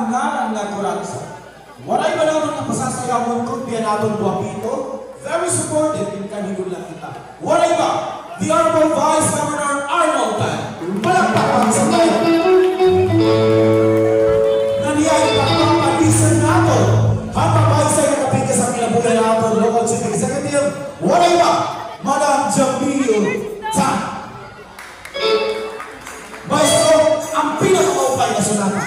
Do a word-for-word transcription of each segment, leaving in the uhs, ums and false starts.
Ngaran nga Kuratsa. Waray ba naton nga pasasayawon kun biya naton Guapito? Very supportive in Kanhigugma kita. Waray ba? The Honorable Vice Governor Arnold Tan. Palakpak pa sa kanya. Naniya ipagpapalisan naton. Hapa ba isay nakapikas ang kinabuhi naton local chief executive? Waray ba? Madam Jamil Tan. Maestro, ang pinakamaupay na sonata.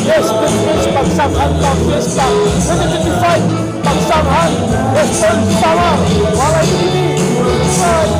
Yes, this is Pagsanghal Pag Fiesta twenty twenty-five. Pagsanghal, Western Samar, Waray City.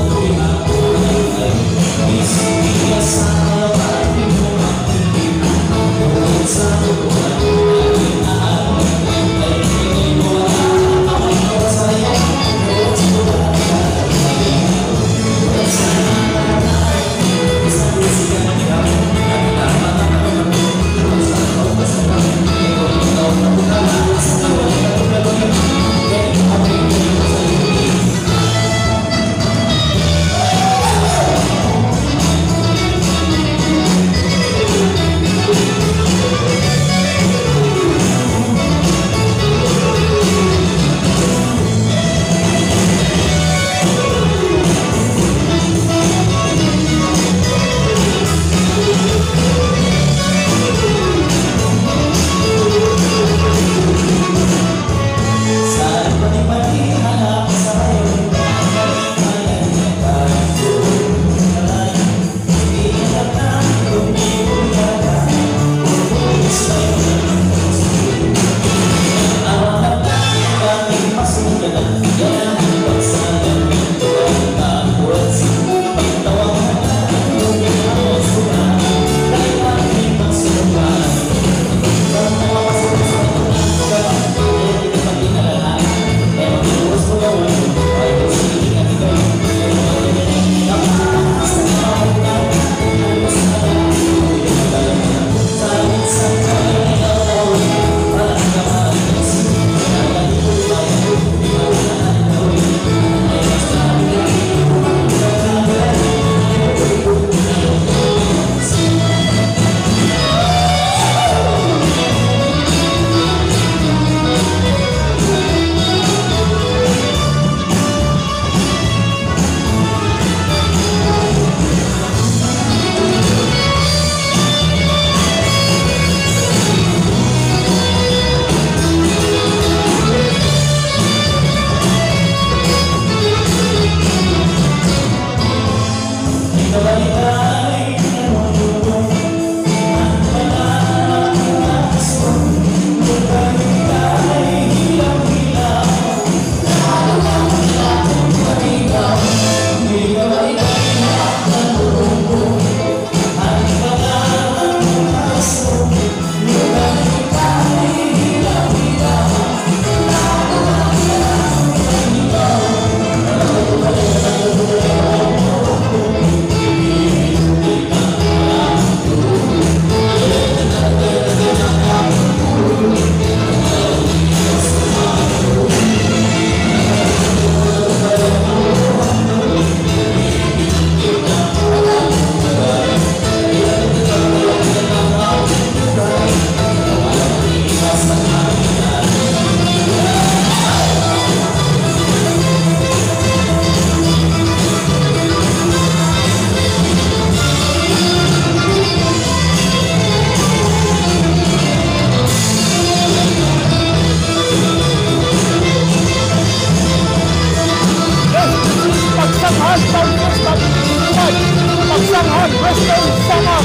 Sanghan, Western Sanghan,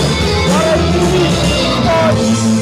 Waray T V Sports.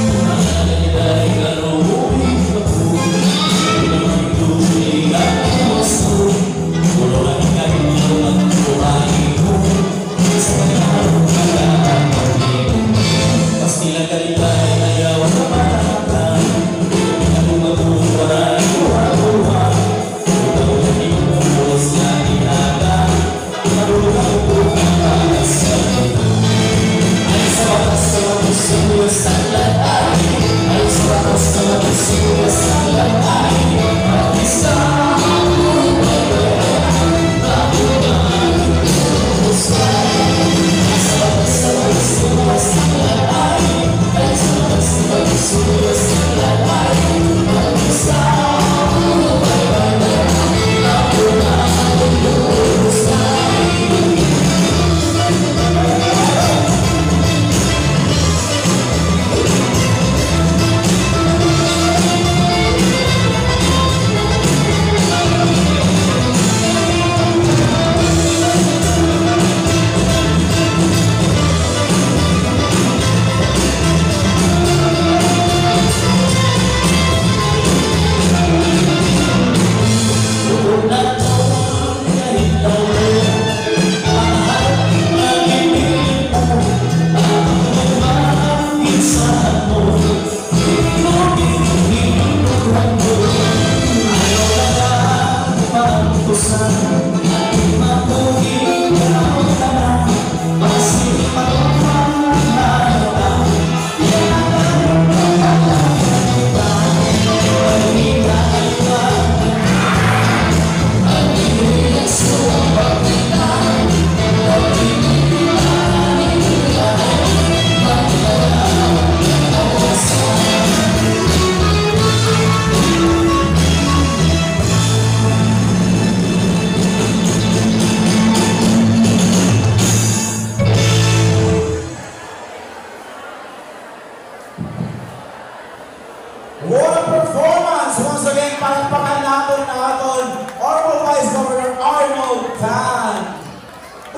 What a performance! Once again, palakpakan naton an aton Honorable Vice Governor Arnold Tan.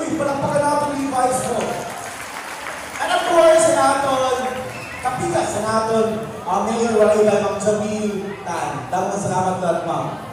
Uy, palakpakan naton an Vice ko. And of course, an aton kapikas, an aton, ah, Mayor Waray Bay, Ma'am Jamil Tan. Damo nga salamat gad, ma'am.